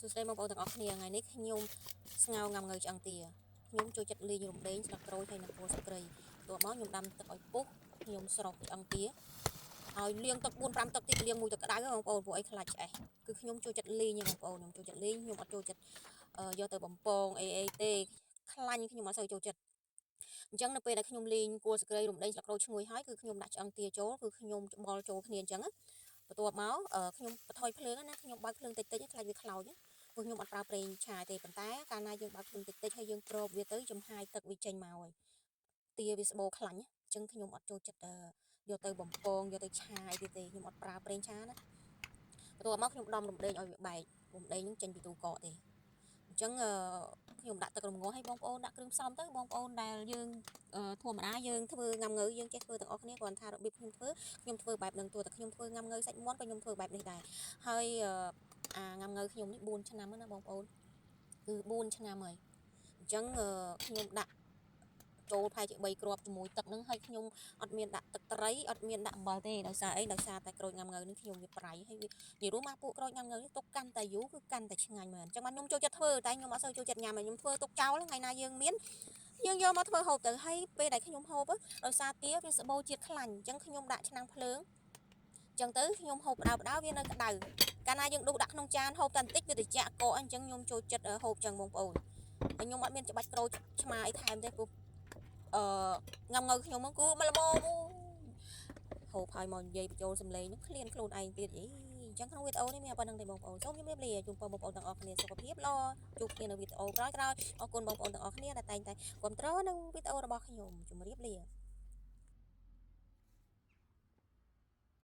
សួស្តីបងប្អូនទាំងអស់គ្នាថ្ងៃនេះខ្ញុំស្ងោរងាំងូវឆ្អឹងទាខ្ញុំចូលចិត្តលីងរំដេងស្លឹកក្រូចហើយនិងគល់ស្លឹកគ្រៃបន្ទាប់មកខ្ញុំដាំទឹកឲ្យពុះខ្ញុំស្រុះឆ្អឹងទាហើយលាងទឹក4 5ទឹកទៀតលាងមួយទឹកក្តៅបងប្អូនព្រោះអីខ្លាចឆ្អេះគឺខ្ញុំចូលចិត្តលីងបងប្អូនខ្ញុំចូលចិត្តលីងខ្ញុំអត់ចូលចិត្តយកទៅបំពងអីអីទេខ្លាញ់ខ្ញុំអត់សូវចូលចិត្តអញ្ចឹងនៅពេលដែលខ្ញុំលីងគល់ស្លឹកគ្រៃរំដេងស្លឹកក្រូចឈ្ងុយហើយគឺខ្ញុំដាក់ឆ្អឹងទាចូលគឺខ្ញុំច្បល់ចូលគ្នាអញ្ចឹងបន្ទាប់មកខ្ញុំបន្ថយភ្លើងណាខ្ញុំបើកភ្លើងតិចតិចខ្លាចវាខ្លោចព្រោះខ្ញុំអត់ប្រើប្រេងឆាទេប៉ុន្តែកាលណាយើងបើកភ្លើងតិចតិចហើយយើងគ្របវាទៅចំហាយទឹកវាចេញមកហើយទាវាស្បូរខ្លាញ់អញ្ចឹងខ្ញុំអត់ចូលចិត្តយកទៅបំពងយកទៅឆាអីទៀតទេខ្ញុំអត់ប្រើប្រេងឆាណាបន្ទាប់មកខ្ញុំដំរំដេងឲ្យវាបែករំដេងនឹងចេញពីទូកកទេអញ្ចឹងខ្ញុំដាក់ទឹករំងាស់ឲ្យបងប្អូនដាក់គ្រឿងផ្សំទៅបងប្អូនដែលយើងធម្មតាយើងធ្វើងាំងូវយើងចេះធ្វើទាំងអស់គ្នាគ្រាន់ថារបៀបខ្ញុំធ្វើខ្ញុំធ្វើបែបហ្នឹងទោះតែខ្ញុំធ្វើងាំងូវសាច់មាន់ក៏ខ្ញុំធ្វើបែបនេះដែរហើយអាងាំងូវខ្ញុំនេះ4ឆ្នាំណាបងប្អូនគឺ4ឆ្នាំហើយអញ្ចឹងខ្ញុំដាក់ចូលប្រហែលជា3គ្រាប់ជាមួយទឹកហ្នឹងហើយខ្ញុំអត់មានដាក់ទឹកត្រីអត់មានដាក់អំបិលទេដោយសារអីដោយសារតែក្រូចងាំងូវនេះខ្ញុំវាប្រៃហើយវានិយាយរួមមកពួកក្រូចងាំងូវនេះទុកកាន់តែយូរគឺកាន់តែឆ្ងាញ់មែនអញ្ចឹងបានខ្ញុំចូលចិត្តធ្វើតែខ្ញុំអត់សូវចូលចិត្តញ៉ាំហើយខ្ញុំធ្វើទុកចោលថ្ងៃណាយើងមានយើងយកមកធ្វើហូបទៅហើយពេលដែលខ្ញុំហូបដោយសារទាវាស្បូរជាតិខ្លាញ់អញ្ចឹងខ្ញុំដាក់ឆ្នាំងភ្លើងអញ្ចឹងទៅខ្ញុំហូបបដៅបដៅវានៅក្តៅកាលណាយើងដុសដាក់ក្នុងចានហូបតែបន្តិចវាត្រជាក់កកអញ្ចឹងខ្ញុំចូលចិត្តហូបចឹងបងប្អូនហើយខ្ញុំអត់មានច្បាច់ក្រូចឆ្មាអីថែមទេព្រោះអឺងាំងូវខ្ញុំហ្នឹងគឺមកល្មមហូបហើយមកនិយាយបញ្ចូលសំឡេងហ្នឹងឃ្លានខ្លួនឯងទៀតអីអញ្ចឹងក្នុងវីដេអូនេះមានប៉ុណ្្នឹងទេបងប្អូនសូមជម្រាបលាជូនពរបងប្អូនទាំងអស់គ្នាសុខភាពល្អជួបគ្នានៅវីដេអូក្រោយៗអរគុណបងប្អូនទាំងអស់គ្នាដែលតែងតែគាំទ្រនៅវីដេអូរបស់ខ្ញុំជម្រាបលា។